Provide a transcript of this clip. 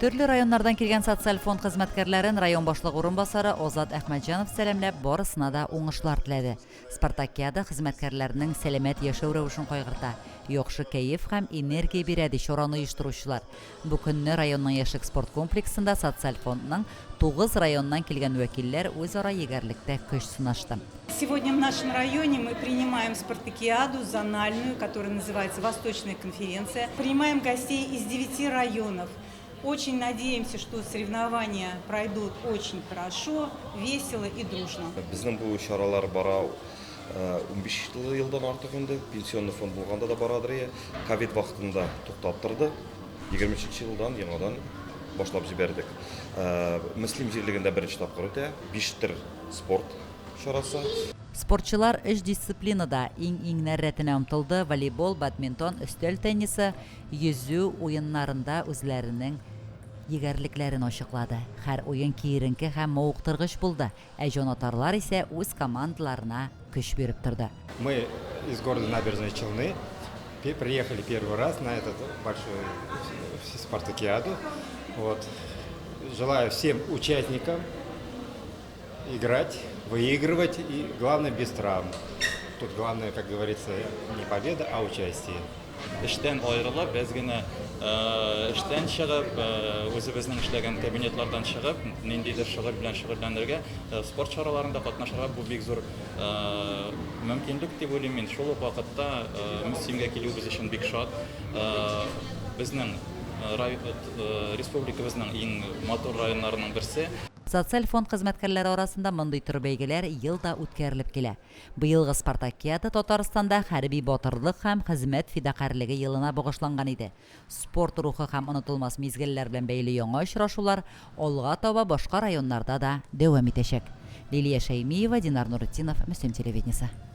Төрле районнардан килгән социаль фонд хезмәткәрләрен район башлыгы урынбасары Азат Әхмәтҗанов сәламләп, барысына да уңышлар теләде. Спартакиада хезмәткәрләренең сәламәт яшәү рәвешен кайгырта, яхшы кәеф һәм энергия бирә, ди чараны оештыручылар. Бу көнне районның Яшьлек спорт комплексында социаль фондның тугыз районыннан килгән вәкилләр үзара егәрлектә көч сынашты. Сегодня в нашем районе мы принимаем спартакиаду зональную, которая называется «Восточная конференция». Принимаем гостей из 9 районов. Очень надеемся, что соревнования пройдут очень хорошо, весело и дружно. Безнең бу чаралар бара 15 елдан артык инде. Пенсионный фонд булганда да барадыр ие. Ковид вакытында туктап торды. 23 елдан яңадан башлап җибәрдек. Мөслим җирлегендә беренче тапкыр үтә. Биш төр спорт чарасы. Спортчылар өч дисциплинада иң-иңнәр рәтенә омтылды, волейбол, бадминтон, өстәл теннисы, йөзү уеннарында үзләренең егәрлекләрен ачыклады. Һәр уен киеренке һәм мавыктыргыч булды, ә җанатарлар исә үз командаларына көч биреп торды. Мы из города Набережные Челны приехали первый раз на этот большой спартакиаду. Вот. Желаю всем участникам играть, выигрывать и, главное, без травм. Тут главное, как говорится, не победа, а участие. Эштән аерылып, әз генә эштән чыгып, үзебезнең эшләгән кабинетлардан чыгып, ниндидер шөгыль белән шөгыльләнергә, спорт чараларында катнашырга бу бик зур мөмкинлек дип уйлыйм мин. Шул ук вакытта Мөслимгә килүебез өчен бик шат. Безнең республикабызның иң матур районнарының берсе. Социаль фонд хезмәткәрләре арасында мондый төр бәйгеләр ел да үткәрелеп килә. Быелгы спартакиада Татарстанда хәрби батырлык һәм хезмәт фидакарьлеге елына багышланган иде. Спорт рухы һәм онытылмас мизгелләр белән бәйле яңа очрашулар алга таба башка районнарда да дәвам итәчәк. Лилия Шәймиева, Динар Нуретдинов, Мөслим телевидениесе.